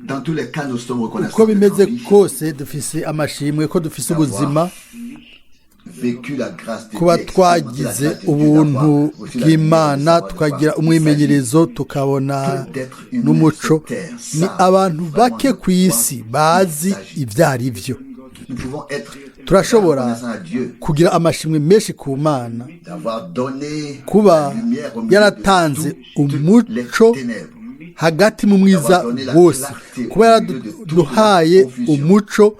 Dans tous les cas, nous sommes reconnaissants Uko d'être bimeze en vie, kose, dufise amashimwe ko dufise ubuzima, vécu la grâce de Dieu, kuba expérimenté la twagize grâce de Dieu, ubuntu d'avoir reçu la lumière de bw'Imana, savoir de quoi tukagira il s'agit. Umwimenyerezo, tukabona Peu d'êtres humains n'umuco. sur terre Ni savent abantu vraiment bake de ku quoi isi il bazi s'agit. Ibyo ari byo. Nous pouvons être Turashobora reconnaissants à Dieu kugira amashimwe menshi ku Mana d'avoir donné kuba la lumière au milieu de yaratanze toutes les umuco ténèbres, hagati mu mwiza wose, kuba yaraduhaye umuco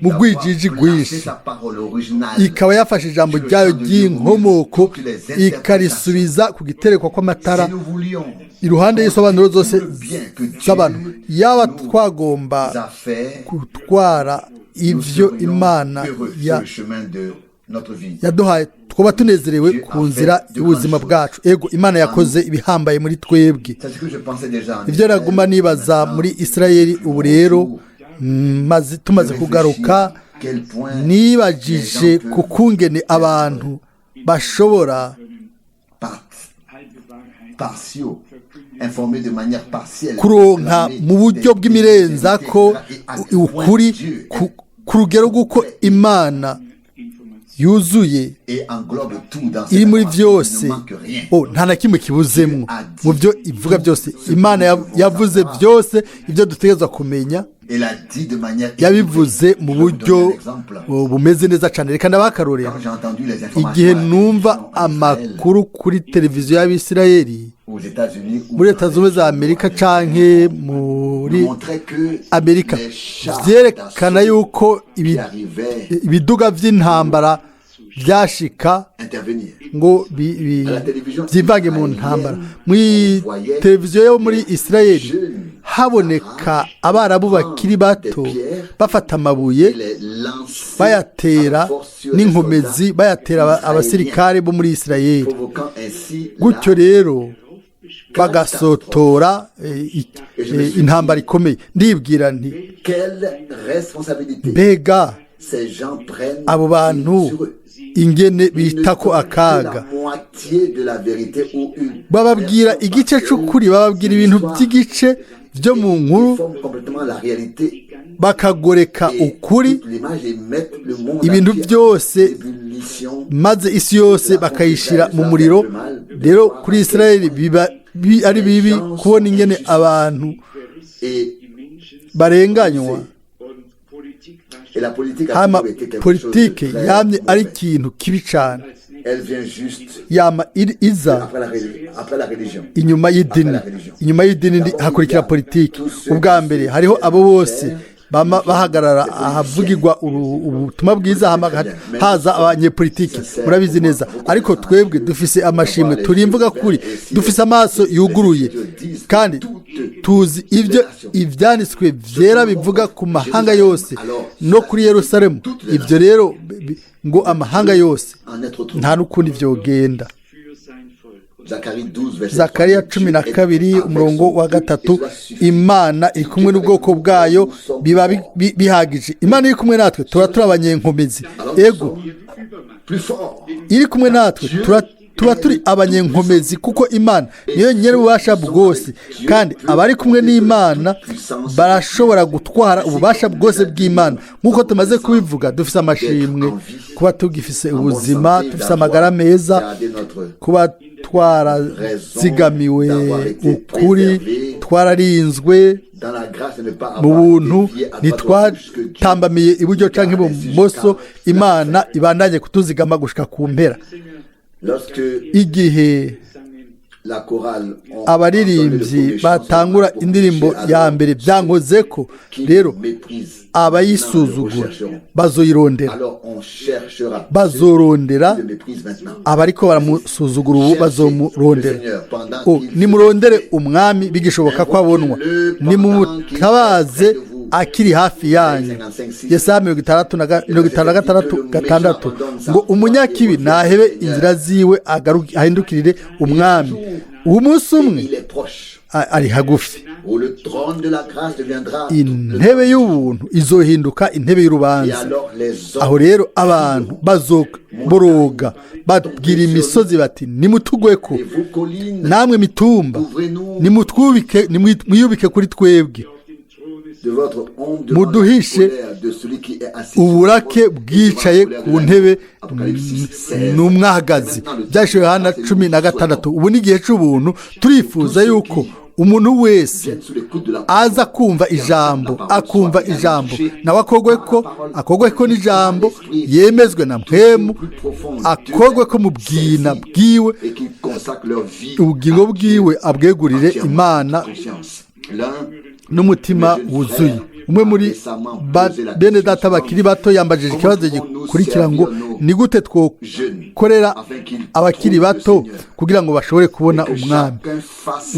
mu d'avoir rwijiji placé rwinshi, sa parole originale ikaba yafashe ijambo ryayo ry'inkomoko ikarisubiza ku giterekwa kw'amatara Si nous voulions iruhande y'isobanuro zose tout le bien que Dieu z'abantu. Yaba nous twagomba a fait, gutwara nous ivyo serions Imana heureux sur le chemin de notre vie. Yaduhaye, twaba tunezerewe ku nzira y'ubuzima bwacu. Ego, Imana yakoze ibihambaye muri twebwe. C'est ce que je pensais déjà en Ibyo Israël. naguma nibaza muri Isirayeli. Ubu rero tumaze kugaruka, Quel point nibajije ku kungene abantu bashobora partiaux, informés de manière partielle, kuronka réclamer mu buryo des bw'imirenzako vérités, etc., et à quel point ukuri Dieu ku rugero rw'uko Imana yuzuye, et englobe tout dans cette iri muri information, byose. il ne manque rien. Oh, nta na kimwe kibuzemwo mu byo ivuga byose. Imana yavuze byose ibyo dutegerezwa kumenya. Elle a dit de manière Yabivuze mu Je vais vous donner buryo un exemple. Bumeze neza cyane. Reka ndabakarorera. Quand j'ai entendu les informations Igihe à la numva télévision en Israël, amakuru kuri televiziyo y'Abisirayeli aux États-Unis ou muri dans Leta Zunze Ubumwe za Amerika canke muri nous montrait que Amerika, les chars vyerekana d'assaut yuko qui arrivaient ibiduga vy'intambara vyashika intervenir. Ngo byivange mu ntambara. Muri televiziyo yo muri Isirayeli haboneka Abarabu bakiri bato bafata amabuye, Et les lancer bayatera avec force sur les n'inkomezi, soldats bayatera israéliens, abasirikare bo muri Isirayeli. Provoquant ainsi Gutyo la rero bagasotora intambara ikomeye. Ndibwira nti: Quelle responsabilité Mbega ces gens prennent abo bantu sur eux. ingene Ils ne bita ko donnent que akaga. la moitié de la vérité ou une Bababwira version igice partielle c'ukuri, bababwira d'une ibintu histoire by'igice byo mu nkuru, déforment complètement la réalité bakagoreka et ukuri, toute l'image et mettent le monde ibintu entier en byose, ébullition. Maze isi yose bakayishira mu muriro. Rero kuri Isirayeli biba ari bibi kubona ingene abantu Et, barenganywa. et la politique a Hama toujours été quelque chose de politike très yamye ari mauvais. Ikintu kibi cane. Elle vient juste Yama iza après la religion. Inyuma y'idini. Inyuma y'idini hakurikira politiki. Ubwa mbere hariho abo bose bama bahagarara ahavugirwa ubutumwa bwiza, hama haza abanyepolitiki. Murabizi neza. Ariko twebwe dufise amashimwe, turi imvuga kuri, dufise amaso yuguruye, kandi tuzi ibyo Ivyanditswe Vyera bivuga ku mahanga yose no kuri Yerusalemu. Ibyo rero ngo amahanga yose, En être autrement. Nta n'ukundi vyogenda. Zacharie 12, verset Zakariya 3, cumi na Dieu est kabiri avec umurongo son wa peuple 3: et cela suffit. Imana iri kumwe n'ubwoko bwayo, biba bihagije. Imana iri kumwe natwe, tuba turi abanyenkomezi. Ego. Plus fort. Iri kumwe natwe, tuba turi abanyenkomezi, kuko Imana niyo nyiri ububasha bwose, kandi abari kumwe n'Imana barashobora gutwara ububasha bwose bw'Imana. Nk'uko tumaze kubivuga, dufise amashimwe kuba tugifise En bonne ubuzima, santé, dufise amagara d'avoir meza, gardé notre kuba twarazigamiwe ukuri, twararinzwe dans la grâce de ne pas mu avoir buntu, dévié à droite ou à gauche, que Dieu ntitwatambamiye iburyo canke garde ainsi ibumoso. Jusqu'à la Imana fin. Ibandanye kutuzigama gushika ku mpera. Lorsque Igihe la chorale ont abaririmbyi batangura indirimbo ya mbere, byankozeko. Rero abayisuzugura bazoyirondera. Alors on cherchera Bazorondera ceux qui le méprisent maintenant. Abariko baramusuzugura ubu bazomurondera. Oh, nimurondere Umwami bigishoboka ko abonwa, nimumutabaze akiri hafi yanyu. Yesaya mirongo itandatu na 56:6 ngo: "Umunyakibi nahebe inzira ziwe, ahindukirire Umwami." Uwo munsi umwe Il est proche. Ari hagufi. Intebe y'ubuntu izohinduka intebe y'urubanza. Aho rero abantu bazoboroga babwira imisozi bati: "Nimutugweko, namwe mitumba, nimutwubike, nimwiyubike kuri twebwe, muduhishe uburake bwicaye ku ntebe n'umwagazi." Byashiwe Yohana 16. Ubu ni igihe cy'ubuntu. Turifuza yuko umuntu wese aza kumva ijambo, akumva ijambo, nawe akogwe ko n'ijambo, yemezwe na mpwemu, akogwe ko mu bwina bwiwe, ubugingo bwiwe abwegurire Imana n'umutima wuzuye. Umwe muri bene data bakiri bato yambajije ikibazo gikurikira ngo: "Ni gute twokorera abakiri bato kugira ngo bashobore kubona Umwami?"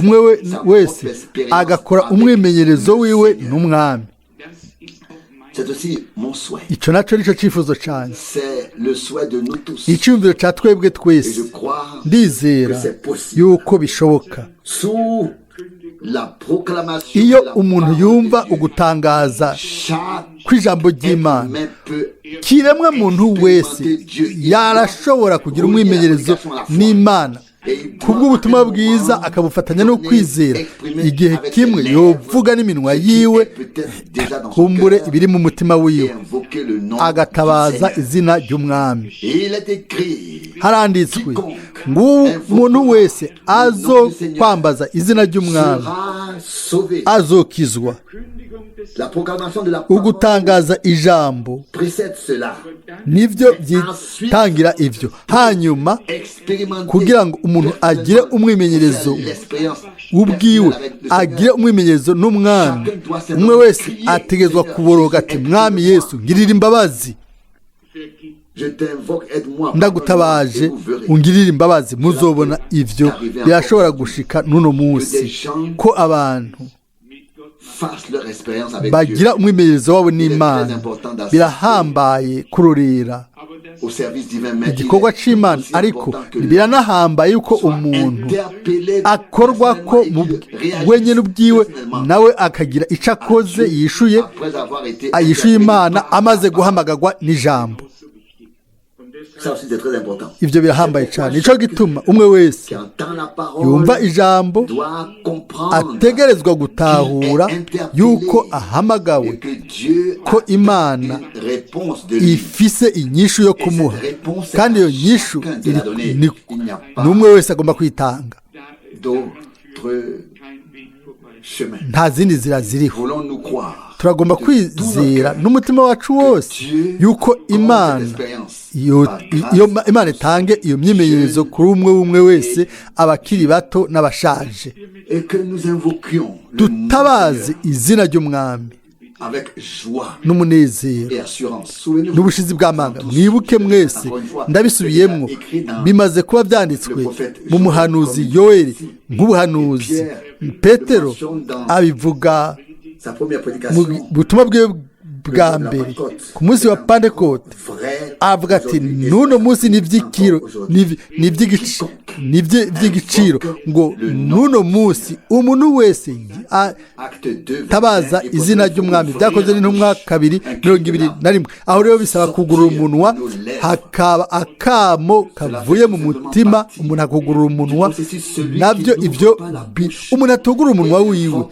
Umwe wese agakora umwimenyerezo wiwe n'Umwami. Icyo nacyo nicyo cyifuzo cyane, icyumviro cya twebwe twese. Ndizera yuko bishoboka. Iyo umuntu yumva ugutangaza kw'ijambo ry'Imana, kiremwa muntu wese yarashobora kugira umwimenyerezo n'Imana kubw'ubutumwa bwiza, akabufatanya no kwizera. Igihe kimwe yovuga n'iminwa yiwe kumbure ibiri mu mutima wiwe, agatabaza izina ry'Umwami. Haranditswe ngo umuntu wese azo kwambaza izina ry'Umwami azokizwa. Ugutangaza ijambo nibyo byitangira ibyo. Hanyuma kugira ngo umuntu agire umwimenyerezo ubwiwe, agire umwimenyerezo n'Umwami, umwe wese ategerezwa kuboroga ati: "Mwami Yesu, ngirira imbabazi, ndagutabaje, ungirire imbabazi." Muzobona ibyo birashobora gushika n'uno munsi ko abantu bagira umwimenyerezo wabo n'Imana. Birahambaye kurorera igikorwa cy'Imana, ariko biranahambaye yuko umuntu akorwa ko wenyine ubwiwe, nawe akagira icyo akoze, yishuye Imana amaze guhamagagwa n'ijambo. Ibyo birahambaye cyane. Nicyo gituma umwe wese yumva ijambo ategerezwa gutahura yuko ahamagawe, ko Imana ifise inyishu yo kumuha, kandi iyo nyishu ni umwe wese agomba kwitanga. Nta zindi nzira ziriho. Turagomba kwizera n'umutima wacu wose yuko Imana iyo Imana itange iyo myimenyerezo kuri umwe umwe wese, abakiri bato n'abashaje. Dutabaze izina ry'Umwami n'umunezero n'ubushizi bw'amanga. Mwibuke mwese, ndabisubiyemo, bimaze kuba byanditswe mu muhanuzi Yoweri nk'ubuhanuzi. Petero abivuga mu butumwa bwe bwa mbere ku munsi wa Pantekote, avuga ati: "N'uno munsi ni iby'igiciro ngo n'uno munsi umuntu wese tabaza izina ry'Umwami." Byakoze n'Intumwa 2:21. Aho rero bisaba kugurura umunwa, hakaba akamo kavuye mu mutima, umuntu akugurura umunwa. Nabyo ibyo, umuntu atugura umunwa wiwe,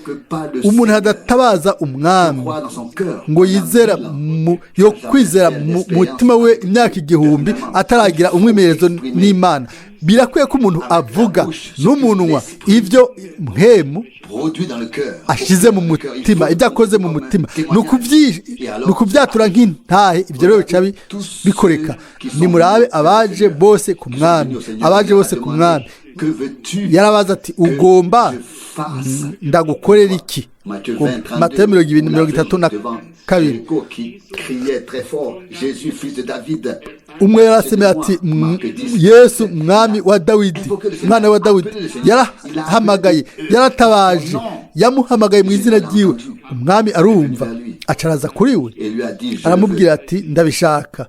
umuntu adatabaza Umwami ngo yizera yo kwizera mu mutima we imyaka 1000 ataragira umwimenyerezo n'Imana. Birakwiye ko umuntu avuga n'umunwa ibyo mpemu ashize mu mutima, ibyo akoze mu mutima, ni ukubyatura nk'intahe. Ibyo rero bica bikoreka. Nimurabe abaje bose ku Mwami, abaje bose ku Mwami, yarabaza ati: "Ugomba ndagukorera iki?" Matayo 20:32. Umwe yarasemeye ati: "Yesu, Mwami wa Dawidi, mwana wa Dawidi." Yarahamagaye, yaratabaje, yamuhamagaye mu izina ryiwe. Umwami arumva, acaraza kuri we, aramubwira ati: "Ndabishaka."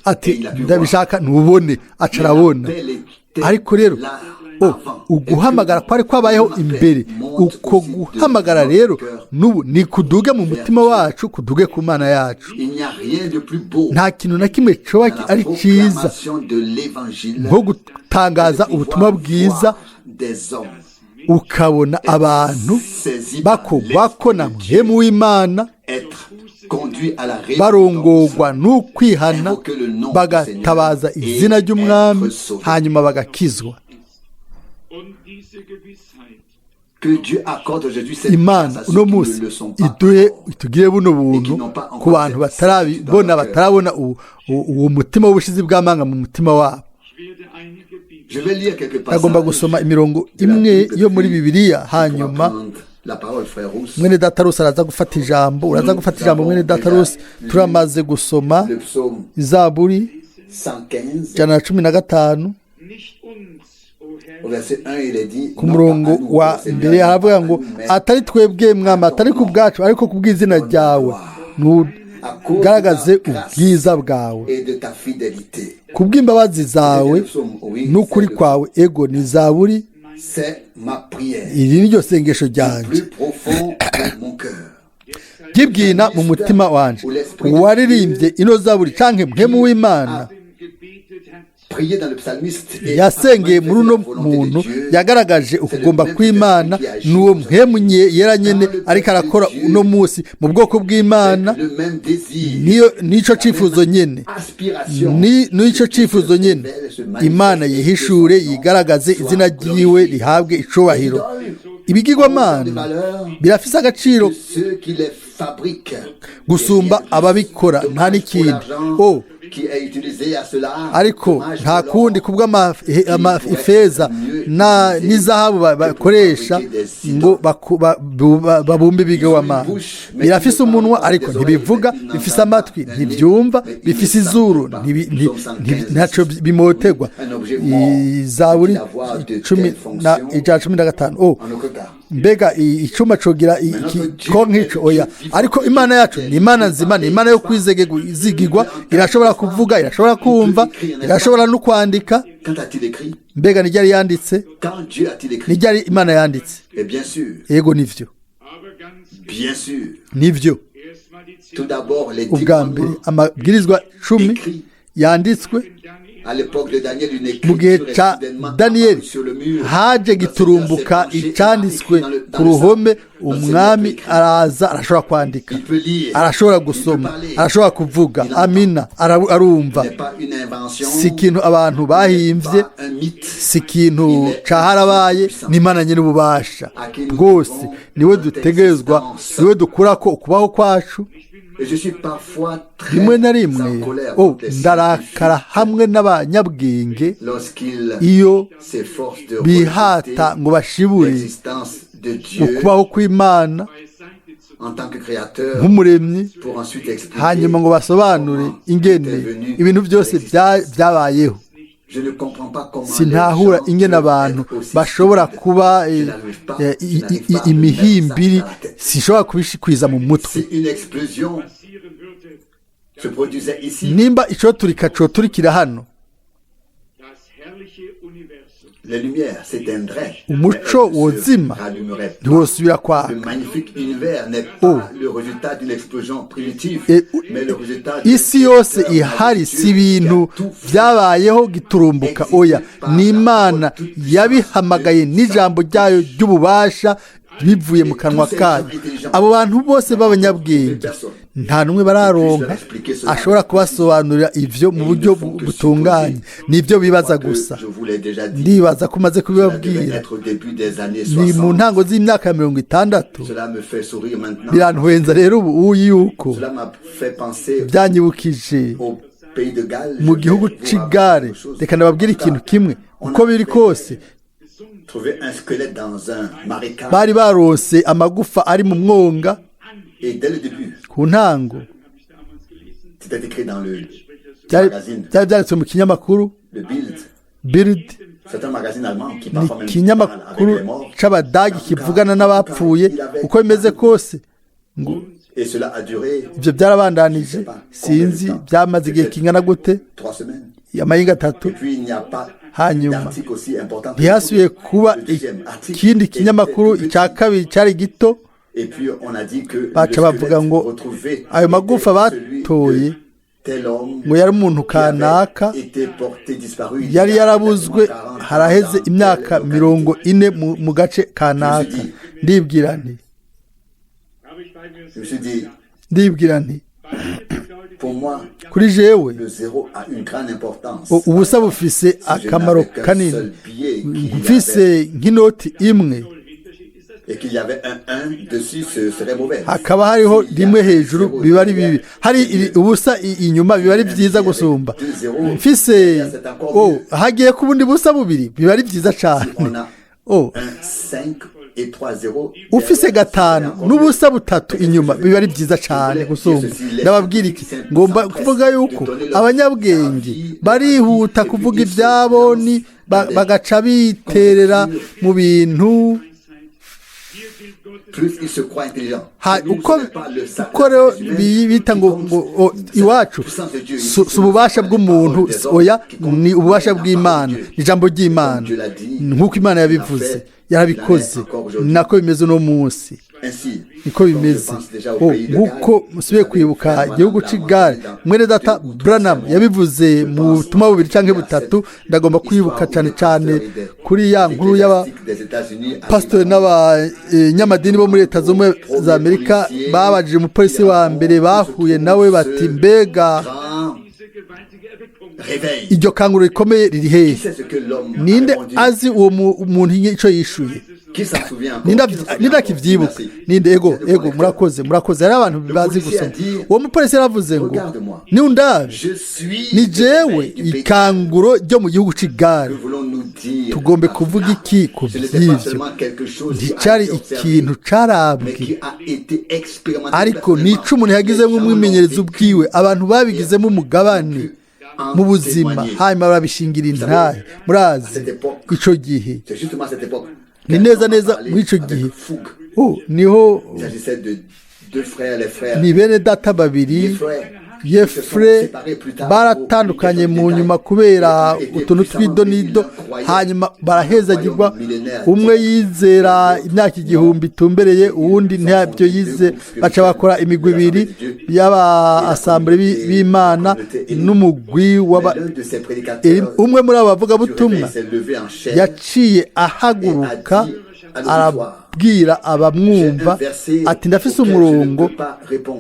Ati: "Ndabishaka, ntubone." Acarabona. Ariko rero Uguhamagara kwari kwabayeho imbere. Uko guhamagara rero n'ubu ni kuduge mu mutima wacu, kuduge ku Mana yacu. Nta kintu na kimwe coba ari cyiza nko gutangaza ubutumwa bwiza, ukabona abantu bakogwako na mpwemu w'Imana, barongogwa n'ukwihana, bagatabaza izina ry'Umwami, hanyuma bagakizwa. Imana uno munsi iduhe, itugire buno buntu ku bantu batarabibona, batarabona uwo mutima w'ubushizi bw'amanga mu mutima wabo. Agomba gusoma imirongo imwe yo muri Bibiliya, hanyuma mwene data Rusi araza gufata ijambo. Uraza gufata ijambo, mwene data Rusi. Turamaze gusoma Izaburi 115. Ku murongo wa mbere haravuga ngo: "Atari twebwe, Mwami, atari ku bwacu, ariko ku bw'izina ryawe nugaragaze ubwiza bwawe, ku bw'imbabazi zawe n'ukuri kwawe." Ego, ni Zaburi. Iri ni ryo sengesho ryanjye ryibwina mu mutima wanje. Uwaririmbye ino zaburi, canke mpwemu w'Imana yasengeye muri uno muntu, yagaragaje ukugomba kw'Imana, n'uwo mpwemu yera nyene ariko arakora uno munsi mu bwoko bw'Imana. Niyo nico cifuzo nyene, nico cifuzo nyene: Imana yihishure, yigaragaze, izina ryiwe rihabwe icubahiro. Ibigirwamana birafise agaciro gusumba ababikora, nta n'ikindi. O, ariko nta kundi, kubw'ifeza n'izahabu bakoresha ngo babumbe ibigirwamana. Birafise umunwa, ariko ntibivuga; bifise amatwi, ntibyumva; bifise izuru, ntacyo bimotegwa. Zaburi 115. O, mbega icuma cogira ko nk'ico? Oya. Ariko Imana yacu ni Imana nzima, ni Imana yo kwizigirwa. Irashobora kuvuga, irashobora kumva, irashobora no kwandika. Mbega ni ryari yanditse? Ni ryari Imana yanditse? Yego, nivyo, nivyo. Ubwa mbere amabwirizwa 10 yanditswe mu gihe cya Daniyeli. Haje giturumbuka icanditswe ku ruhome, umwami araza. Arashobora kwandika, arashobora gusoma, arashobora kuvuga. Amina. Arumva. Si ikintu abantu bahimbye, si ikintu caharabaye, ni Imana nyine ububasha bwose. Niwe dutegerezwa, niwe dukura ko ukubaho kwacu. Rimwe na rimwe, oh, ndarakara hamwe n'abanyabwenge iyo bihata ngo bashibure ukubaho kw'Imana nk'umuremyi, hanyuma ngo basobanure ingene ibintu byose byabayeho. Sintahura ingene abantu bashobora kuba imihimbiri, sinshobora kubishikwiza mu mutwe. Nimba icoturika coturikira hano, umuco wozima, ntiwosubira kwaka. Oh. Isi yose ihari si ibintu byabayeho giturumbuka. Oya, ni Imana yabihamagaye n'ijambo ryayo ry'ububasha bivuye mu kanwa kayo. Abo bantu bose b'abanyabwenge, nta n'umwe bararonka ashobora kubasobanurira ivyo mu buryo butunganye. Nibyo bibaza gusa. Ndibaza ko umaze kubibabwira, ni mu ntango z'imyaka ya 60. Birantwenza rero ubu yuko byanyibukije mu gihugu c'igare. Reka ndababwire ikintu kimwe: uko biri kose, bari barose amagufa ari mu mwonga. Ku ntango byari byanditswe mu kinyamakuru Bild, ni ikinyamakuru c'Abadagi kivugana n'abapfuye. Uko bimeze kose, ngo ibyo byarabandanije, sinzi byamaze igihe kingana gute. Amahinga atatu. Hanyuma ntihasubiye kuba ikindi kinyamakuru. Icya kabiri cyari gito. Baca bavuga ngo ayo magufa batoye ngo yari umuntu kanaka yari yarabuzwe haraheze imyaka 40 mu gace kanaka. Ndibwira nti, kuri jewe ubusa bufise akamaro kanini. Mfise nk'inoti imwe hakaba hariho rimwe hejuru, biba ari bibi. Hari ubusa inyuma, biba ari byiza gusumba. Mfise hagiye ku bundi busa bubiri, biba ari byiza cyane. Ufise gatanu n'ubusa butatu inyuma, biba ari byiza cyane gusumba. Ndababwira iki? Ngomba kuvuga yuko abanyabwenge barihuta kuvuga ibyabo, ni bagaca biterera mu bintu. Uko rero bita ngo iwacu si ububasha bw'umuntu, oya, ni ububasha bw'Imana, ni ijambo ry'Imana. Nk'uko Imana yabivuze, yarabikoze, nako bimeze uno munsi, niko bimeze. Nk'uko musubiye kwibuka igihugu cy'igare, mwene data Branham yabivuze mu butumwa bubiri cyangwa butatu. Ndagomba kwibuka cyane cyane kuri ya nkuru y'abapasitori n'abanyamadini bo muri Leta Zunze za Amerika babajije umupolisi wa mbere bahuye nawe bati: "Mbega iryo kanguro rikomeye riri hehe?" Ninde azi uwo muntu icyo yishuye? Ninde akibyibuka? Ninde? Ego, ego, murakoze, murakoze. Hari abantu bazi gusoma. Uwo mupolisi yaravuze ngo: "Niundabe, ni jewe ikanguro ryo mu gihugu c'igare." Tugombe kuvuga iki ku by'ivyo? Nticari ikintu carabwe, ariko nico umuntu yagizemo umwimenyerezo ubwiwe. Abantu babigizemo umugabane mu buzima, hanyuma barabishingira intahe. Murazi, ico gihe ni neza neza muri icyo gihe niho ni bene data babiri Yefure baratandukanye mu nyuma kubera utuntu tw'idonido, hanyuma barahezagirwa. Umwe yizera imyaka 1000 itumbereye, uwundi ntabyo yize. Baca bakora imigwi ibiri y'aba assemblée b'Imana n'umugwi. Umwe muri abo bavugabutumwa yaciye ahaguruka, arabwira abamwumva ati: "Ndafise umurongo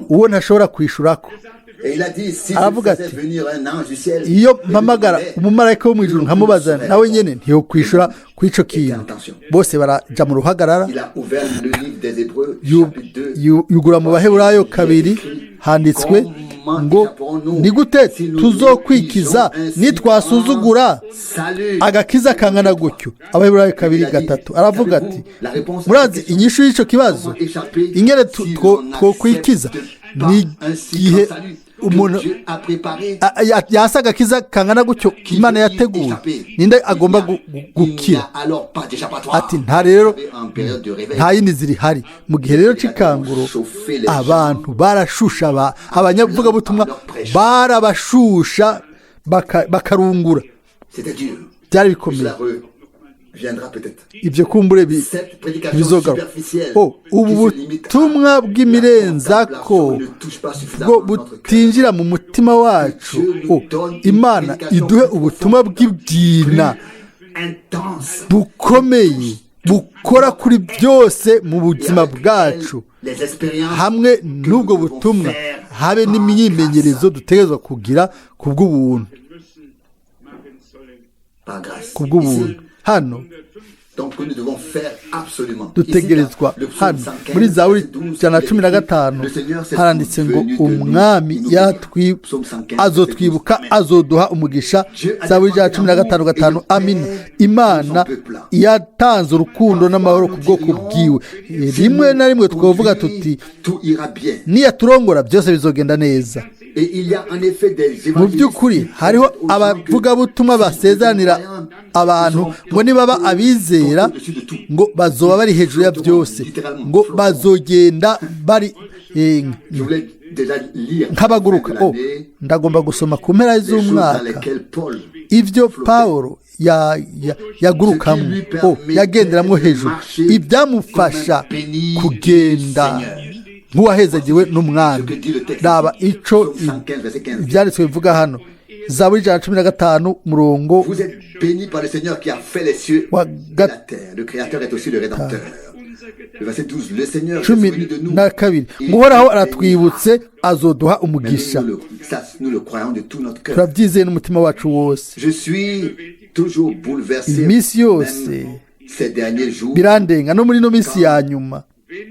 uwo ntashobora kwishurako." Aravuga ati: "Iyo mpamagara umumarayika wo mu ijuru nkamubaza, nawe nyine ntiyokwishura kuri icyo kintu." Bose baraja mu ruhagarara. Yugura mu Baheburayo 2, handitswe ngo: "Ni gute tuzokwikiza nitwasuzugura agakiza kangana gutyo?" Abaheburayo 2:3. Aravuga ati: "Murazi inyishu y'icyo kibazo, ingene twokwikiza ni igihe umuntu yasa agakiza kangana gutyo Imana yateguye? Ninde agomba gukira?" Ati: "Nta rero, nta yindi ziri ihari." Mu gihe rero c'ikanguro, abantu barashusha, abanyavugabutumwa barabashusha, bakarungura. Byari bikomeye. Ibyo kumbure bizogaruka. Ubu butumwa bw'imirenzako bwo butinjira mu mutima wacu. Imana iduhe ubutumwa bw'ibyina bukomeye, bukora kuri byose mu buzima bwacu. Hamwe n'ubwo butumwa habe n'imyimenyerezo dutegerezwa kugira ku bw'ubuntu, ku bw'ubuntu. Hano dutegerezwa, hano muri Zaburi 115 haranditse ngo: "Umwami azotwibuka, azoduha umugisha." Zaburi 115:5. Amina. Imana yatanze urukundo n'amahoro ku bwoko bwiwe. Rimwe na rimwe twavuga tuti: "Niyaturongora, byose bizogenda neza." Mu by'ukuri hariho abavugabutumwa basezeranira abantu ngo nibaba abizera, ngo bazoba bari hejuru ya byose, ngo bazogenda bari Nk'abaguruka. Oh, ndagomba gusoma ku mpera z'umwaka ibyo Pawulo yagurukamwo, oh, yagenderamwo hejuru, ibyamufasha kugenda nk'uwahezagiwe n'Umwami. Raba ico ibyanditswe bivuga hano, Zaburi 115, umurongo Vous êtes bénis par le Seigneur qui a fait les cieux wa et la terre. Le Créateur est aussi le Rédempteur. Le verset 12, le Seigneur s'est cumi souvenu de nous. na kabiri Il ngo: Uhoraho nous aratwibutse, azoduha bénira. umugisha. Nous, ça, nous le croyons de tout notre cœur. Turabyizeye n'umutima wacu wose. Je suis toujours bouleversé, Iminsi yose même ces derniers jours. birandenga, no muri ino minsi ya nyuma,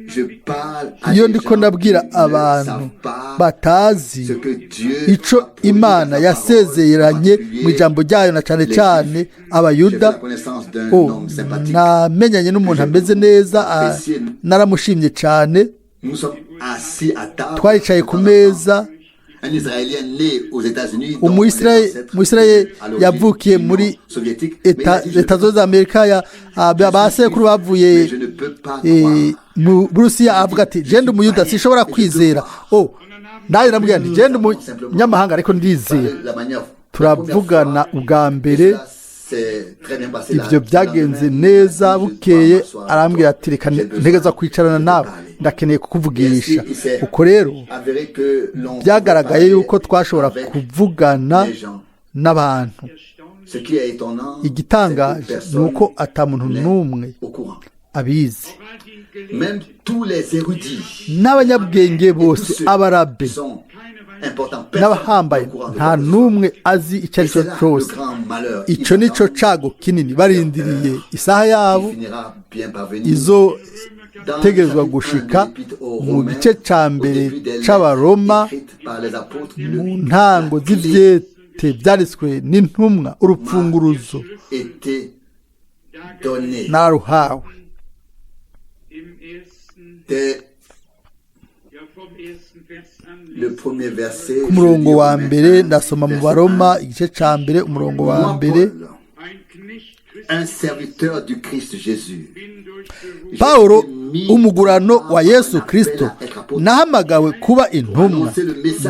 Je parle à iyo des ndiko gens ndabwira qui ne abantu savent pas batazi ce que Dieu ico a promis Imana dans sa yasezeranye parole, mu ijambo ryayo, na cane les cane Juifs. J'ai fait Abayuda. la connaissance d'un Oh, homme sympathique. namenyanye n'umuntu ameze neza, naramushimye cane. Nous sommes assis à table. Twaricaye ku meza. Un Israélien né aux États-Unis, dont les ancêtres Umuyisirayeli à l'origine yavukiye d'Union muri soviétique, mais il a dit, je Leta ne Zunze za Amerika, ba sekuru bavuye mais je ne peux pas croire. mu Burusiya, avuga ati: "Je ndi Umuyuda, sinshobora kwizera." Oh, nanjye namubwira nti: "Je ndi umunyamahanga, ariko ndizera." La manière, Turavugana ubwa mbere, ibyo byagenze neza. Bukeye arambwira ati: "Reka ntegeza kwicarana nawe, ndakeneye kukuvugisha." Uko rero byagaragaye yuko twashobora kuvugana n'abantu. Igitangaje ni uko ata muntu n'umwe abizi, Même tous les érudits n'abanyabwenge bose, abarabe n'abahambaye, nta n'umwe azi icyo ari cyo cyose. Icyo ni cyo cago kinini. Barindiriye isaha yabo izo tegerezwa gushika. Mu gice ca mbere c'Abaroma, mu ntango z'ivyete vyanditswe n'intumwa, urupfunguruzo naruhawe. Dès le premier verset, Ku murongo wa mbere, ndasoma mu Baroma igice ca mbere, umurongo wa mbere. Un serviteur du Christ Jésus. Pawulo, umugurano wa Yesu Kristo, nahamagawe kuba intumwa,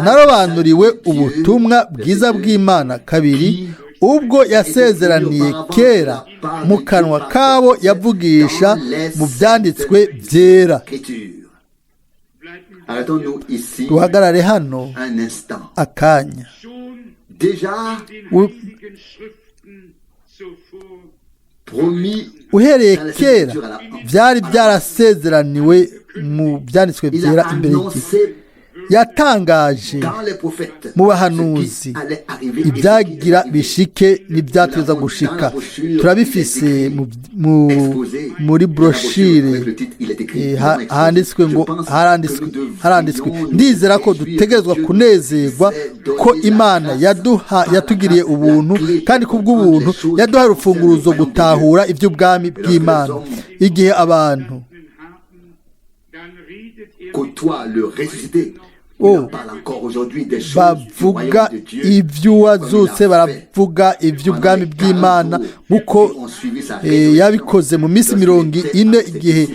narobanuriwe ubutumwa bwiza bw'Imana. Kabiri, ubwo yasezeraniye kera mu kanwa kabo yavugisha mu byanditswe byera. Écriture. Arrêtons-nous ici Duhagarare hano un instant. akanya. Déjà promis Uhereye kera byari byarasezeraniwe mu byanditswe il byera a imbere y'igihe. annoncé Yatangaje dans les prophètes mu bahanuzi ce qui allait arriver et ce qui ibyagira est arrivé. bishike n'ibyateza gushika. Turabifise muri broshire, handitswe ngo haranditswe. Ndizera ko dutegerezwa kunezerwa ko Imana yaduha, yatugiriye ubuntu, kandi kubw'ubuntu yaduha urufunguruzo gutahura iby'ubwami bw'Imana. Igihe abantu Côtoie le ressuscité. Il Oh. en parle encore aujourd'hui des choses du bavuga royaume de Dieu. iby'uwazutse, baravuga iby'ubwami bw'Imana nk'uko yabikoze mu minsi 40, igihe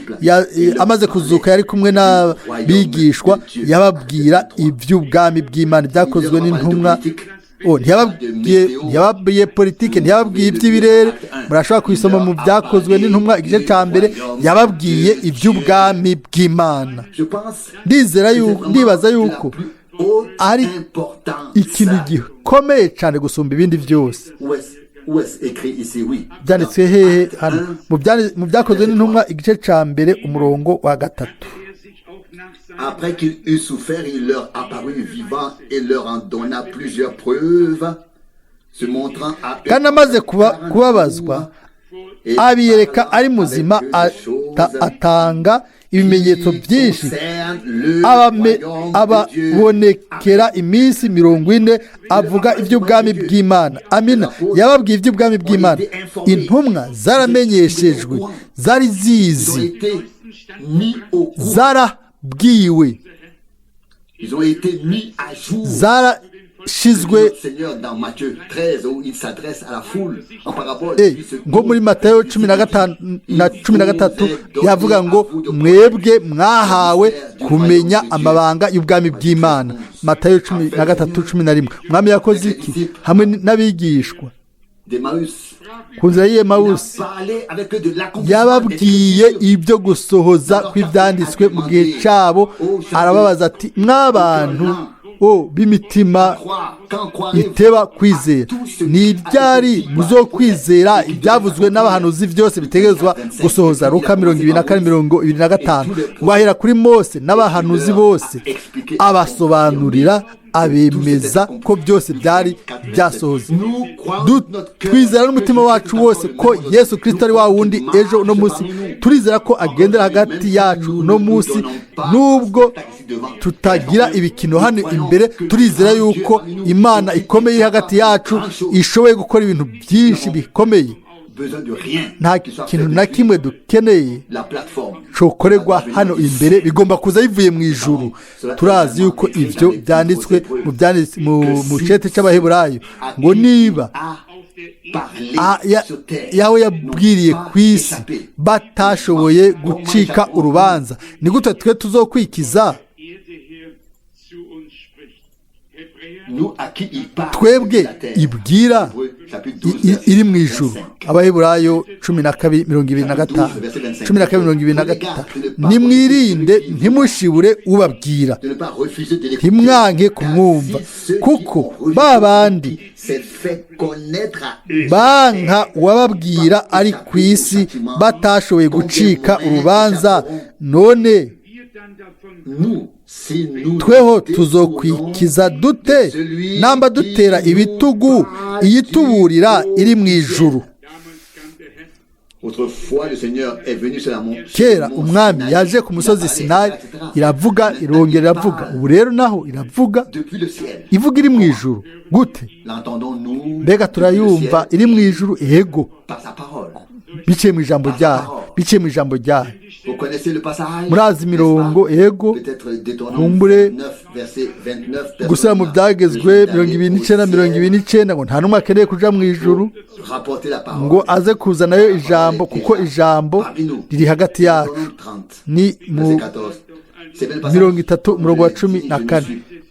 amaze kuzuka yari kumwe n'abigishwa, yababwira iby'ubwami bw'Imana. Ibyakozwe n'Intumwa. Oh, ntiyababwiye politike, ntiyababwiye iby'ibirere. Murashobora kubisoma mu Byakozwe n'Intumwa igice cya mbere. Yababwiye iby'ubwami bw'Imana. Je pense Ndizera yuko, ndibaza yuko la plus haute ari importance. ikintu gikomeye cyane gusumba ibindi byose. Où est-ce écrit ici? Oui. Byanditswe hehe hano? Mu Byakozwe n'Intumwa igice cya mbere, umurongo wa gatatu. Après qu'il eut souffert, il leur apparut vivant et leur en donna plusieurs preuves, se montrant à eux Kandi amaze kubabazwa, et abiyereka parlant ari muzima, avec eux des choses atanga ibimenyetso qui byinshi, concernent le royaume de Dieu. ababonekera iminsi 40, avuga iby'ubwami bw'Imana. Amina. Yababwiye iby'ubwami bw'Imana. Intumwa zaramenyeshejwe, zari Ils ont zizi, été mis au courant. zarabwiwe, Ils ont été mis à jour. yashizwe nko muri Matayo 15 na 13 yavuga ngo mwebwe mwahawe kumenya amabanga y'ubwami bw'Imana. Matayo 13:11. Umwami yakoze iki hamwe n'abigishwa ku nzira y'Emawusi? Yababwiye ibyo gusohoza kw'ibyanditswe mu gihe cyabo, arababaza ati mw'abantu b'imitima iteba kwizera, ni ibyari muzokwizera ibyavuzwe n'abahanuzi byose bitegerezwa gusohoza? Luka 24:25. Ngo ahera kuri Mose n'abahanuzi bose abasobanurira, abemeza ko byose byari byasohoze. Twizera n'umutima wacu wose ko Yesu Kristo ari wa wundi ejo uno munsi. Turizera ko agendera hagati yacu uno munsi, nubwo tutagira ibikino hano imbere. Turizera yuko Imana ikomeye iri hagati yacu ishoboye gukora ibintu byinshi bikomeye. Nta kintu na kimwe dukeneye cokorerwa hano imbere, bigomba kuza bivuye mu ijuru. Turazi yuko ibyo byanditswe mu cete cy'Abaheburayo ngo niba yawe yabwiriye ku isi batashoboye gucika urubanza, ni gute twe tuzokwikiza? Twebwe ibwira iri mu ijuru. Abaheburayo 12:25. 12:25. Nimwirinde ntimushibure ubabwira, ntimwanke kumwumva, kuko ba bandi banka uwababwira ari ku isi batashoboye gucika urubanza, none tweho tuzokwikiza dute namba dutera ibitugu iyituburira iri mu ijuru? Kera umwami yaje ku musozi Sinayi, iravuga, irongera iravuga. Ubu rero naho iravuga, ivuga iri mu ijuru. Gute? Mbega turayumva iri mu ijuru? Ego, biciye mu ijambo ryayo, biciye mu ijambo ryayo. Murazi imirongo, ego, kumbure gusubira mu byagezwe 29 29, ngo nta n'umwe akeneye kuja mu ijuru ngo aze kuzanayo ijambo, kuko ijambo riri hagati yacu. Ni mu 30 umurongo wa 14.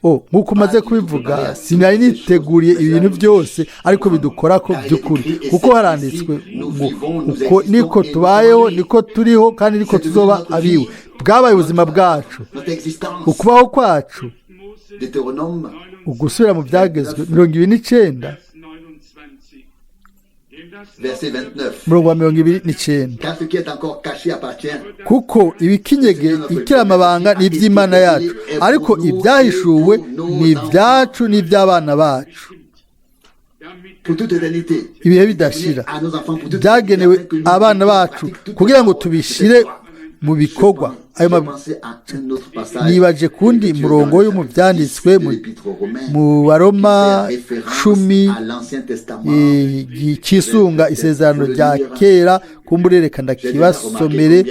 Nk'uko umaze kubivuga, sinari niteguriye ibintu byose, ariko bidukora ko by'ukuri, kuko haranditswe ngo uko niko tubayeho, niko turiho, kandi niko tuzoba abiwe. Bwabaye ubuzima bwacu, ukubaho kwacu. Ugusubira mu byagezwe 29 umurongo wa 29. Kuko ibikinyege ikiramabanga ni iby'Imana yacu, ariko ibyahishuwe ni ibyacu n'iby'abana bacu ibihe bidashira. Byagenewe abana bacu kugira ngo tubishire mu bikorwa. Nibaje kundi murongo yo mu byanditswe mu Baroma 10 cyisunga isezerano rya kera, kumburereka ndakibasomere.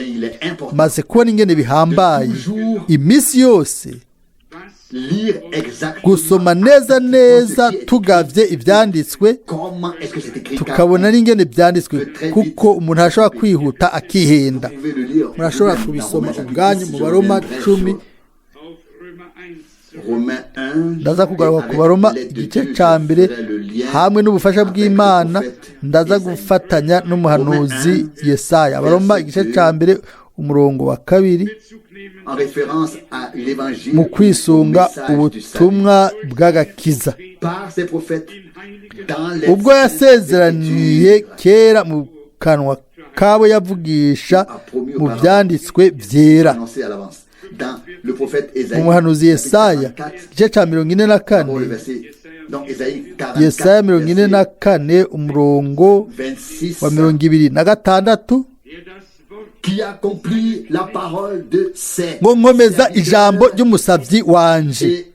Maze kubona ingene bihambaye iminsi yose gusoma neza neza tugavye ibyanditswe, tukabona n'ingene byanditswe, kuko umuntu ashobora kwihuta akihenda. Murashobora kubisoma ubwanyu mu Baroma 10. Ndaza kugaruka ku Baroma igice ca mbere hamwe n'ubufasha bw'Imana, ndaza gufatanya n'umuhanuzi Yesaya. Abaroma igice ca mbere umurongo wa 2, mu kwisunga ubutumwa bw'agakiza ubwo yasezeraniye kera mu kanwa kabo yavugisha mu byanditswe byera. Mu muhanuzi Yesaya igice ca 44, Yesaya 44 umurongo wa 26, ngo nkomeza ijambo ry'umusabyi wanje,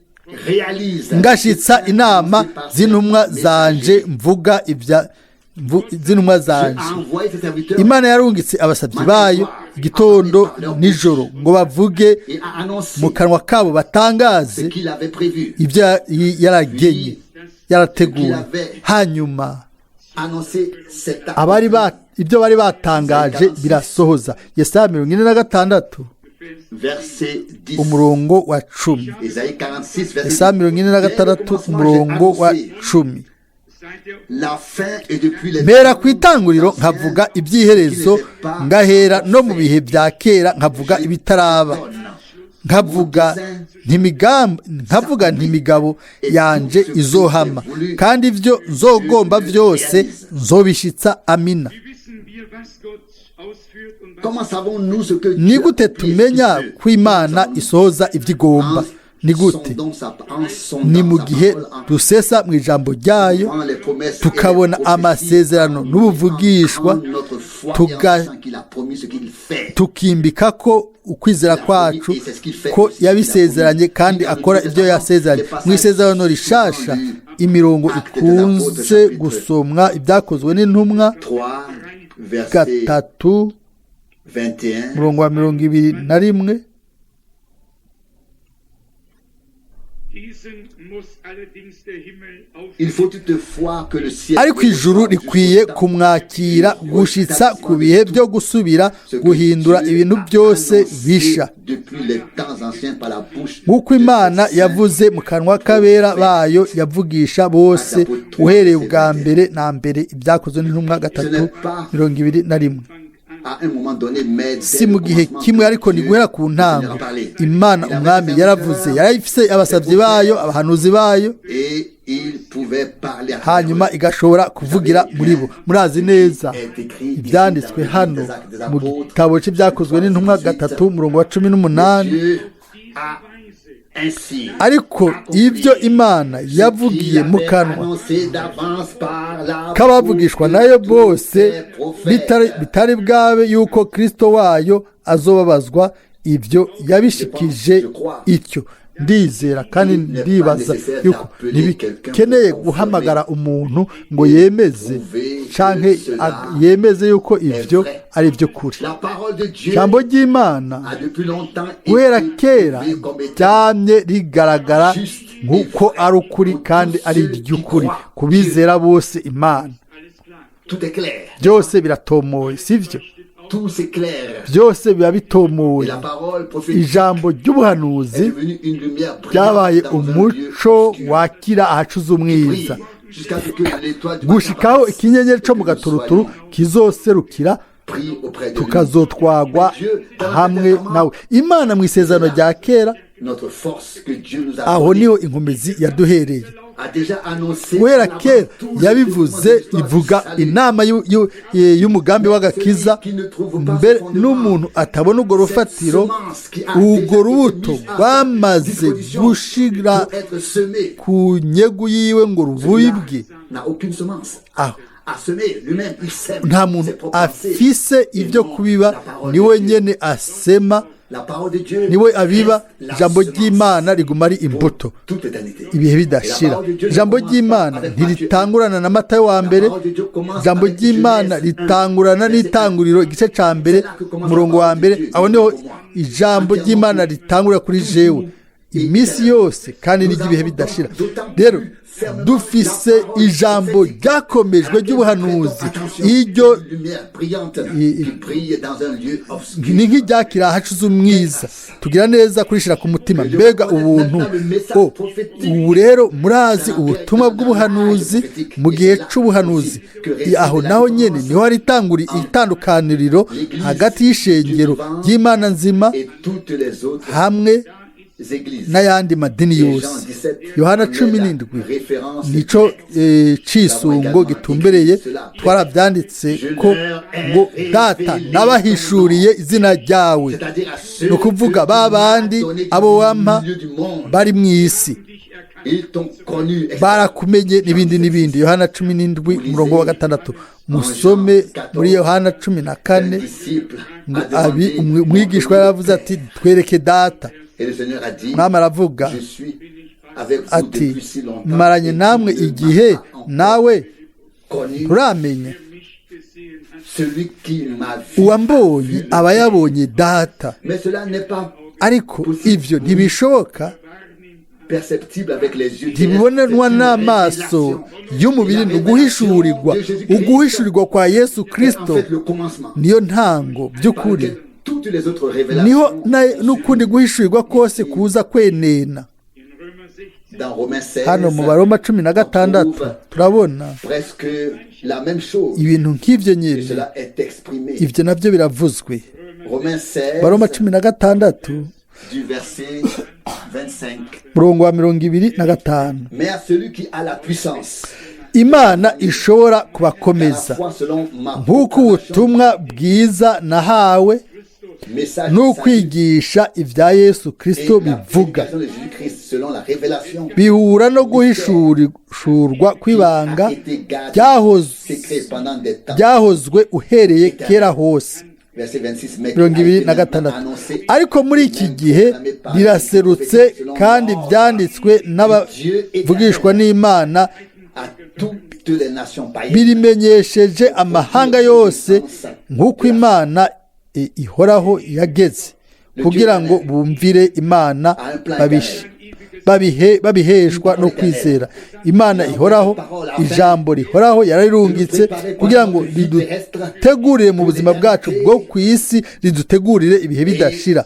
ngashitsa inama z'intumwa zanje, mvuga ibya z'intumwa zanje. Imana yarungitse abasabyi bayo Igitondo nijoro ngo bavuge mu kanwa kabo, batangaze ibyo yaragenye, yarateguye. Hanyuma abari ibyo bari batangaje birasohoza. Yesaya 46, umurongo wa 10. Yesaya 46, umurongo wa 10. Mpera ku itanguriro nkavuga iby'iherezo, ngahera no mu bihe bya kera nkavuga ibitaraba, nkavuga ntimigabo yanje izohama, kandi ibyo nzogomba byose nzobishitsa. Amina. Ni gute tumenya ko Imana isohoza ibyo igomba? Ni gute? Ni mu gihe dusesa mu ijambo ryayo, tukabona amasezerano n'ubuvugishwa, tukimbika ko ukwizera kwacu ko yabisezeranye kandi akora ibyo yasezeranye. Mu Isezerano Rishasha, imirongo ikunze gusomwa, Ibyakozwe n'Intumwa 3, umurongo wa 21. Ariko ijuru rikwiye kumwakira gushitsa ku bihe byo gusubira guhindura ibintu byose bisha, nk'uko Imana yavuze mu kanwa k'abera bayo yavugisha bose uhereye ubwa mbere na mbere. Ibyakozwe n'Intumwa 3:21. Si mu gihe kimwe, ariko ni guhera ku ntango Imana Umwami yaravuze, yarayifise abasabyi bayo, abahanuzi bayo, hanyuma igashobora kuvugira muri bo. Murazi neza ibyanditswe hano mu gitabo cy'Ibyakozwe n'Intumwa 3, umurongo wa 18. Ariko ibyo Imana yavugiye mu kanwa k'abavugishwa nayo bose bitari bwabe yuko Kristo wayo azobabazwa, ibyo yabishikije ityo. Ndizera kandi ndibaza yuko ntibikeneye guhamagara umuntu ngo yemeze canke yemeze yuko ivyo ari byo kuri. Ijambo ry'Imana guhera kera ryamye rigaragara nk'uko ari ukuri kandi ari iry'ukuri ku bizera bose Imana. Byose biratomoye, sivyo? Byose biba bitomoye. Ijambo ry'ubuhanuzi ryabaye umuco wakira ahacuze umwiza, gushikaho ikinyenyeri cyo mu gaturuturu kizoserukira, tukazotwagwa hamwe nawe. Imana mu Isezerano rya Kera, aho niho inkomezi yaduhereye. Guhera kera yabivuze, ivuga inama y'umugambi w'agakiza. Mbere n'umuntu atabona urwo rufatiro, urwo rubuto rwamaze gushira ku nyegu yiwe ngo rubibwe. Aho nta muntu afise ibyo kubiba, niwe nyene asema, niwe abiba. Ijambo ry'Imana riguma ari imbuto ibihe bidashira. Ijambo ry'Imana ntiritangurana na Matayo wa mbere. Ijambo ry'Imana ritangurana n'Itanguriro, igice ca mbere, umurongo wa mbere. Aho niho ijambo ry'Imana ritangura kuri jewe iminsi yose kandi n'igihe bidashira. Rero dufise ijambo ryakomejwe ry'ubuhanuzi, iryo ni nk'iryakira ahacuze umwiza, tugira neza kurishira ku mutima. Mbega ubuntu! Ubu rero murazi ubutumwa bw'ubuhanuzi mu gihe c'ubuhanuzi, aho naho nyene niho hari itandukaniriro hagati y'ishengero ry'Imana nzima hamwe n'ayandi madini yose. Yohana 17 nico cisungo gitumbereye. Twarabyanditse ko ngo Data nabahishuriye izina ryawe, ni ukuvuga ba bandi abo wampa bari mu isi barakumenye, n'ibindi n'ibindi. Yohana 17, umurongo wa 6. Musome muri Yohana 14 ngo umwigishwa yaravuze ati: "Twereke Data." Mwami aravuga ati: "Maranye namwe igihe, nawe nturamenya?" Uwambonye aba yabonye Data. Ariko ibyo ntibishoboka, ntibibonanwa n'amaso y'umubiri, ni uguhishurirwa. Uguhishurirwa kwa Yesu Kirisito niyo ntango by'ukuri, niho n'ukundi guhishurirwa kose kuza kwenena. Hano mu Baroma 16 turabona ibintu nk'ibyo nyine, ibyo nabyo biravuzwe. Baroma 16 murongo wa 25. Imana ishobora kubakomeza nk'uko ubutumwa bwiza nahawe n'ukwigisha ibya Yesu Kirisito bivuga, bihura no guhishurwa kw'ibanga ryahozwe uhereye kera hose. 26. Ariko muri iki gihe riraserutse kandi byanditswe n'abavugishwa n'Imana, birimenyesheje amahanga yose nk'uko Imana ihoraho yageze, kugira ngo bumvire Imana babiheshwa no kwizera. Imana ihoraho, ijambo rihoraho yararirungitse kugira ngo ridutegurire mu buzima bwacu bwo ku isi, ridutegurire ibihe bidashira,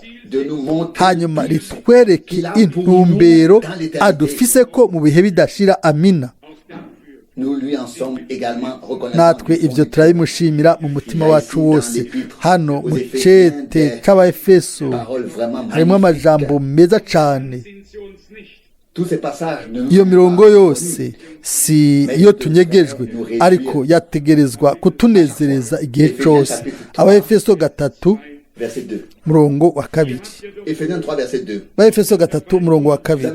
hanyuma ritwereke intumbero adufise ko mu bihe bidashira. Amina. Natwe ibyo turabimushimira mu mutima wacu wose. Hano mu cete c'Abaefeso harimo amajambo meza cyane. Iyo mirongo yose si iyo tunyegejwe, ariko yategerezwa kutunezereza igihe cyose. Abaefeso 3 murongo wa 2. Abaefeso 3 murongo wa 2.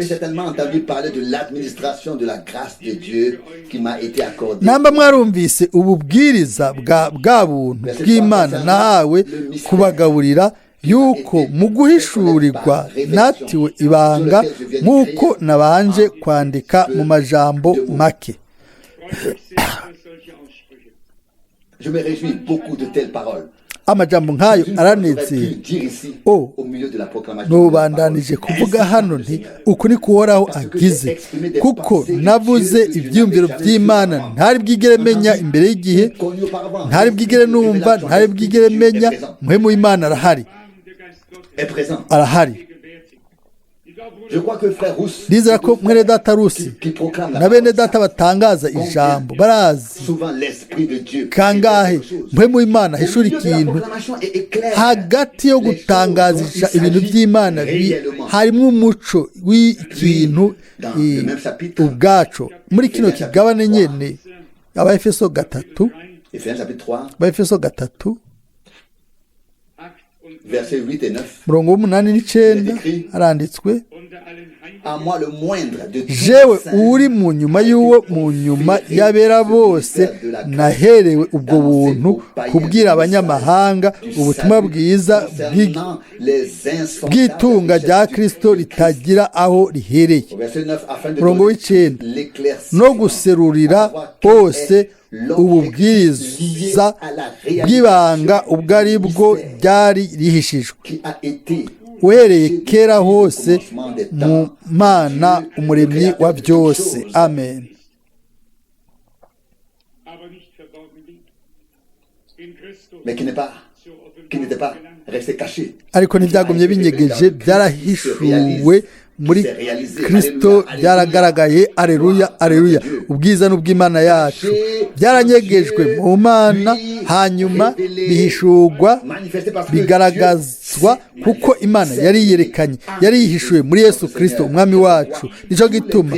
Namba mwarumvise ububwiriza bwa buntu bw'Imana nahawe kubagaburira, yuko mu guhishurirwa natiwe ibanga nk'uko nabanje kwandika mu majambo make. Amajambo nk'ayo aranezera. O nubandanije kuvuga hano nti uku ni kuhoraho agize, kuko navuze ibyiyumviro by'Imana ntari bwigere menya imbere y'igihe, ntari bwigere numva, ntari bwigere menya. Muhemu w'Imana arahari, arahari. Ndizera ko mwene data Rusi na bene data batangaza ijambo barazi kangahe mpwemu w'Imana hishura ikintu. Hagati yo gutangaza ibintu by'Imana harimo umuco w'ikintu ubwaco. Muri kino kigabane nyene, Abaefeso 3, Abaefeso 3 murongo w'8 n'9 haranditswe: jewe uri mu nyuma y'uwo mu nyuma y'abera bose naherewe ubwo buntu kubwira abanyamahanga ubutumwa bwiza bw'itunga rya Kristo ritagira aho rihereye. Murongo w'9 no guserurira bose ububwiriza bw'ibanga ubwo ari bwo ryari rihishijwe uhereye kera hose mu Mana umuremyi wa byose. Amen. Ariko ntibyagumye binyegeje, byarahishuwe muri Kristo, byaragaragaye. Aleluya, aleluya. Ubwiza n'ubw'Imana yacu byaranyegejwe mu Mana, hanyuma bihishurwa, bigaragazwa kuko Imana yari yerekanye, yari yihishuye muri Yesu Kristo umwami wacu. Nicyo gituma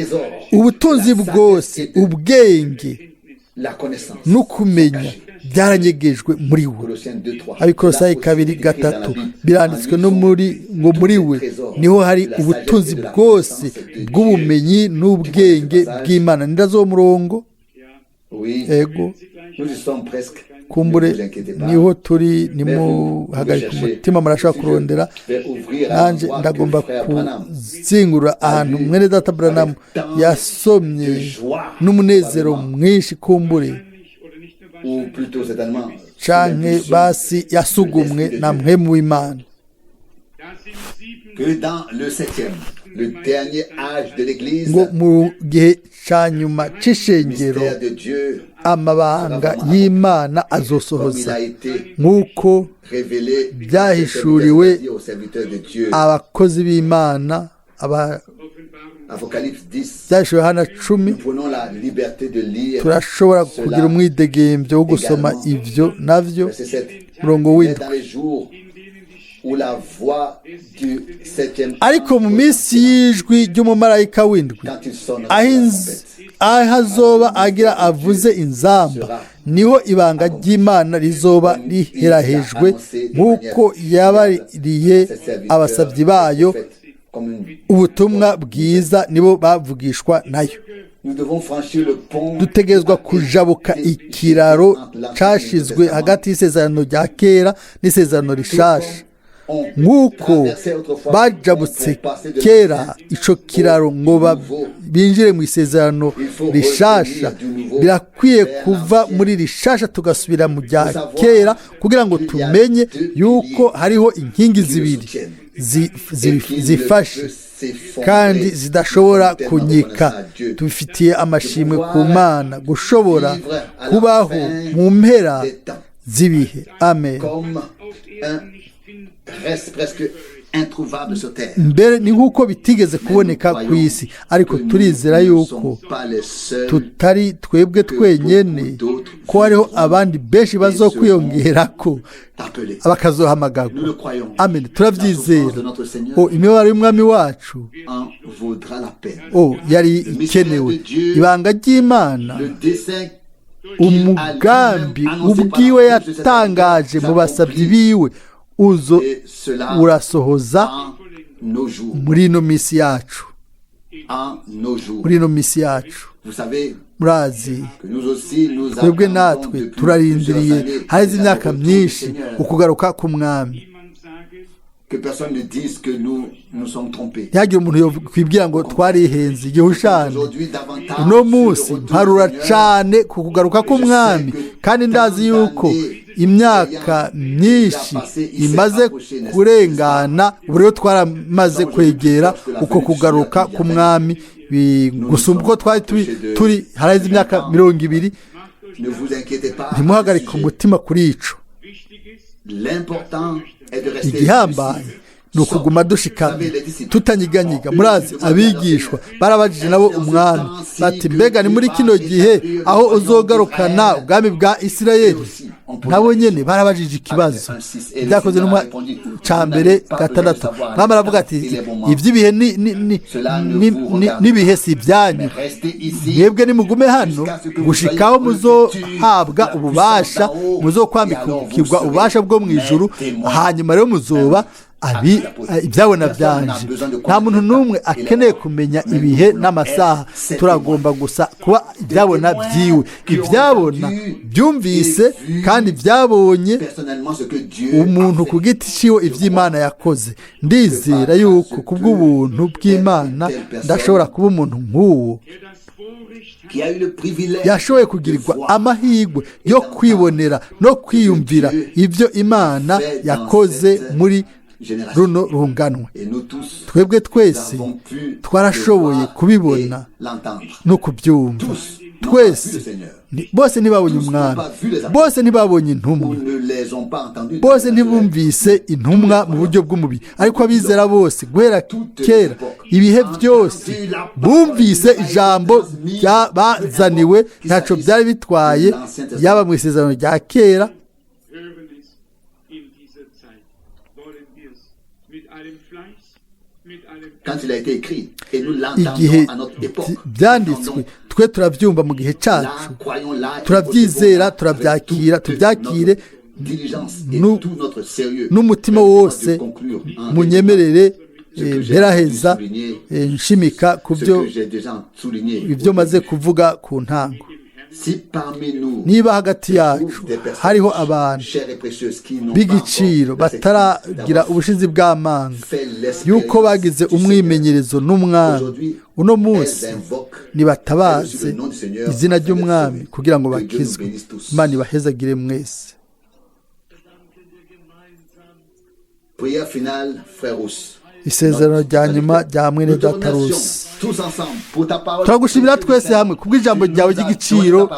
ubutunzi bwose, ubwenge n'ukumenya byaranyegejwe muri we. Abikolosayi 2:3 biranditswe no muri ngo muri we niho hari ubutunzi bwose bw'ubumenyi n'ubwenge bw'Imana. Nindazo murongo ego kumbure niho turi, nimuhagarika umutima, murashobora kurondera. Nanjye ndagomba kuzingura ahantu mwene data Branham yasomye n'umunezero mwinshi kumbure, Canke basi yasugumwe na mpwemu w'Imana. Que dans le septième, le dernier âge de l'Église, Ngo mu gihe ca nyuma c'ishengero, mystère de Dieu, amabanga y'Imana comme il azosohoza a été nk'uko révélé byahishuriwe au serviteur de Dieu. abakozi b'Imana aba. Apocalypse 10, Byahishuriwe Yohana 10. nous prenons la liberté de lire Turashobora kugira umwidegembyo wo gusoma ivyo navyo. verset 7. Murongo Mais w'indwi. dans les jours où la voix du septième Ariko mu minsi y'ijwi ry'umumarayika w'indwi, quand il sonnera aho la trompette, aho azoba agira avuze inzamba, niho ibanga ry'Imana rizoba riherahejwe, nk'uko yabariye ses serviteurs, abasabyi bayo prophètes, comme une- ubutumwa bwiza, nibo bavugishwa nayo. Nous devons franchir le pont Dutegerezwa kujabuka ikiraro cashizwe hagati y'isezerano rya kera n'isezerano rishasha, nk'uko bajabutse kera ico kiraro ngo binjire mu isezerano rishasha. Birakwiye kuva muri rishasha tugasubira mu rya kera, kugira ngo tumenye yuko hariho inkingi zibiri zifashe kandi zidashobora kunyika. Tubifitiye amashimwe ku Mana gushobora kubaho mu mpera z'ibihe. Amen. Comme un reste presque introuvable sur terre. Mbere ni nk'uko bitigeze kuboneka ku isi, ariko turizera yuko tutari twebwe twenyene, ko hariho abandi benshi bazokwiyongerako Appelés. bakazohamagarwa. Nous le croyons. Amen. La Turabyizera. souffrance de notre Seigneur O, imibabaro y'umwami wacu en vaudra la peine. o yari ikenewe. Ibanga ry'Imana, Le dessein umugambi ubwiwe yatangaje mu basabyi biwe, uzo et cela urasohoza en nos jours. muri ino misi yacu. En nos jours. Muri ino misi yacu. Vous savez Murazi, que nous aussi, nous twebwe attendons natwe depuis turarindiriye plusieurs années haheze la imyaka retour du myinshi Seigneur. ukugaruka k'umwami. Que personne ne dise que nous nous sommes trompés. Ntihagire umuntu yokwibwira ngo twarihenze igihushane. Aujourd'hui, davantage, Uno sur le munsi retour du mparura Seigneur, cane ku kugaruka k'umwami, kandi ndazi yuko imyaka myinshi imaze kurengana, ubu rero twaramaze kwegera uko kugaruka k'umwami gusumba uko twari turi haraheze imyaka 20. Ne vous inquiétez pas. Ntimuhagarike À ce sujet. umutima kuri ico. L'important est de rester Igihambaye lucide. ni ukuguma dushikamye, tutanyiganyiga. Murazi, abigishwa barabajije nabo umwami bati: "Mbega ni muri kino gihe aho uzogarukana ubwami bwa Isirayeli?" Nabo nyene barabajije ikibazo. Byakoze n'umwa ca mbere 6, mwami aravuga ati: "Ivy'ibihe n'ibihe si ibyanyu. Mais restez ici Mwebwe nimugume hano gushikaho muzohabwa ububasha, muzokwambikirwa ububasha bwo mu ijuru, hanyuma rero muzoba ibyabona byanje." Nta muntu n'umwe akeneye kumenya ibihe n'amasaha, turagomba gusa kuba ibyabona byiwe, ibyabona byumvise kandi byabonye personnellement ce que Dieu umuntu a fait. ku giti ciwe iby'Imana yakoze. Ndizera yuko kubw'ubuntu bw'Imana ndashobora kuba umuntu nk'uwo Qui a eu le privilège yashoboye kugirirwa amahirwe yo kwibonera no kwiyumvira ibyo Imana yakoze muri génération. runo runganwe. Et nous tous, Twebwe nous twese avons pu le twarashoboye voir kubibona et l'entendre. no kubyumva. Tous n'ont pas vu le Twese Seigneur. bose ntibabonye umwami, bose ntibabonye intumwa, Ou ne les ont pas entendus. bose ntibumvise intumwa mu buryo bw'umubiri, ariko abizera bose guhera kera ibihe byose bumvise ijambo bazaniwe, ntacyo byari bitwaye, yaba mu isezerano rya kera Hören es in dieser Zeit. Wollen wir es mit allem Fleiß, mit allem Quand il a été écrit, et nous l'entendons Igihe à notre époque. byanditswe, twe turabyumva mu gihe Là, cyacu. croyons-la et Turabyizera, recevons-la avec turabyakira, toute tubyakire notre diligence et tout notre sérieux. n'umutima Permettez-moi wose. de conclure en Munyemerere Ce que j'ai mperaheza souligné, nshimika ku ce byo que j'ai déjà souligné. ibyo maze kuvuga ku ntango. Si parmi nous Niba hagati yacu des personnes hariho abantu chères et précieuses qui n'ont pas b'igiciro encore l'accepté bataragira d'avoir ubushizi bw'amanga fait l'expérience yuko bagize du Seigneur, umwimenyerezo n'umwami, aujourd'hui, uno munsi elles invoquent nibatabaze le nom du Seigneur izina afin d'être ry'umwami sauvées. kugira ngo Que Dieu nous bakizwe. bénisse tous. Imana ibahezagire mwese. Prière finale, frère Rousse. Isezerano rya nyuma rya mwene Nous te data remercions Rusi. tous ensemble pour ta parole. Turagushimira twese hamwe kubw'ijambo ryawe ry'igiciro.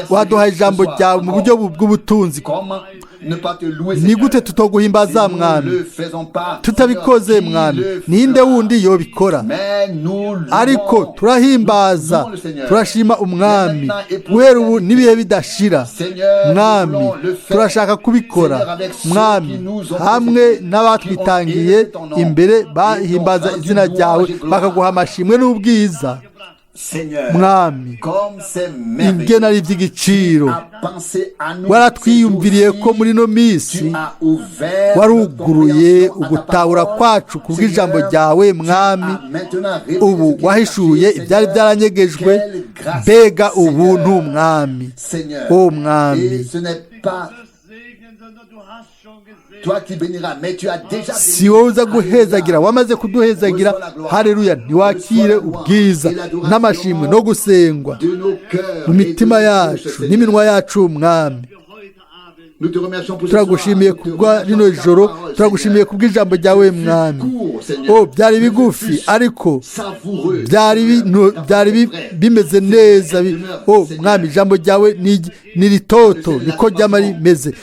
Waduhaye ijambo ryawe mu buryo bw'ubutunzi. Comment ne pas te louer, Ni Seigneur? gute tutoguhimbaza Si nous mwami? le faisons pas, Tutabikoze Seigneur, qui mwami, le ninde fera? wundi yobikora? Mais nous louons, Ariko turahimbaza, nous louons le Seigneur. turashima umwami guhera ubu n'ibihe bidashira. Seigneur, nous Mwami, voulons le faire. turashaka kubikora. Seigneur, avec ceux Mwami, qui nous ont hamwe précédés, n'abatwitangiye qui ont élevé ton nom imbere et bahimbaza t'ont rendu izina ryawe louange et gloire. bakaguha amashimwe n'ubwiza. Seigneur, Mwami, comme c'est merveilleux, ingene ari iby'igiciro, à penser à nous waratwiyumviriye ces ko muri jours-ci, ino minsi tu as ouvert waruguruye notre compréhension à ta ugutahura parole. kwacu kubw'ijambo Seigneur, ryawe tu mwami. as maintenant révélé Ubu ce qui est wahishuye caché, ibyari Seigneur. byaranyegejwe. Quelle grâce, Mbega Seigneur. ubuntu mwami! Seigneur, O mwami, et ce n'est pas toi qui béniras, mais tu as déjà béni. Si wowe uza guhezagira, wamaze kuduhezagira. Haleluya! Ntiwakire ubwiza n'amashimwe no gusengwa De nos cœurs mu et de mitima nos yacu bouches, Seigneur. n'iminwa yacu mwami. Nous te remercions pour ce Turagushimiye soir. Nous te kubwa remercions rino pour ta joro, parole, turagushimiye Seigneur. kubw'ijambo ryawe mwami. Court, Seigneur. O byari bigufi ariko Savoureux. byari Seigneur. byari bimeze neza. O mwami, ijambo ryawe ni ritoto niko ryama rimeze.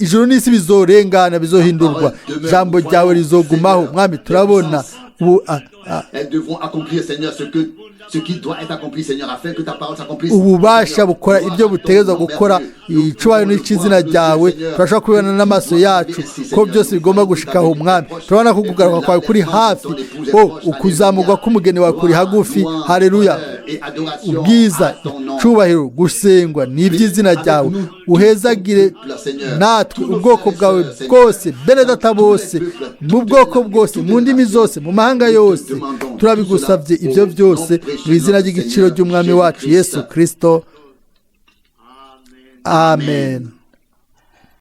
Ijuru n'isi bizorengana, bizohindurwa, ijambo ryawe rizogumaho. Mwami, turabona ubu Elles devront accomplir, Seigneur, ce qui doit être accompli, Seigneur, afin que ta parole s'accomplisse. Ububasha Seigneur, bukora gloire ibyo à ton butegerezwa nom gukora. merveilleux. Icubahiro n'ic'izina ryawe. Turashobora kubibona n'amaso yacu ko byose bigomba gushikaho mwami. Turabona ko kugaruka kwawe kuri hafi, o ukuzamurwa k'umugeni wawe kuri hagufi. Haleluya! Ubwiza, cubahiro, gusengwa ni iby'izina ryawe. Uhezagire natwe ubwoko bwawe bwose, bene data bose, mu bwoko bwose, mu ndimi zose, mu mahanga yose. Turabigusabye ibyo byose mu izina ry'igiciro ry'umwami wacu Yesu Kristo, amen.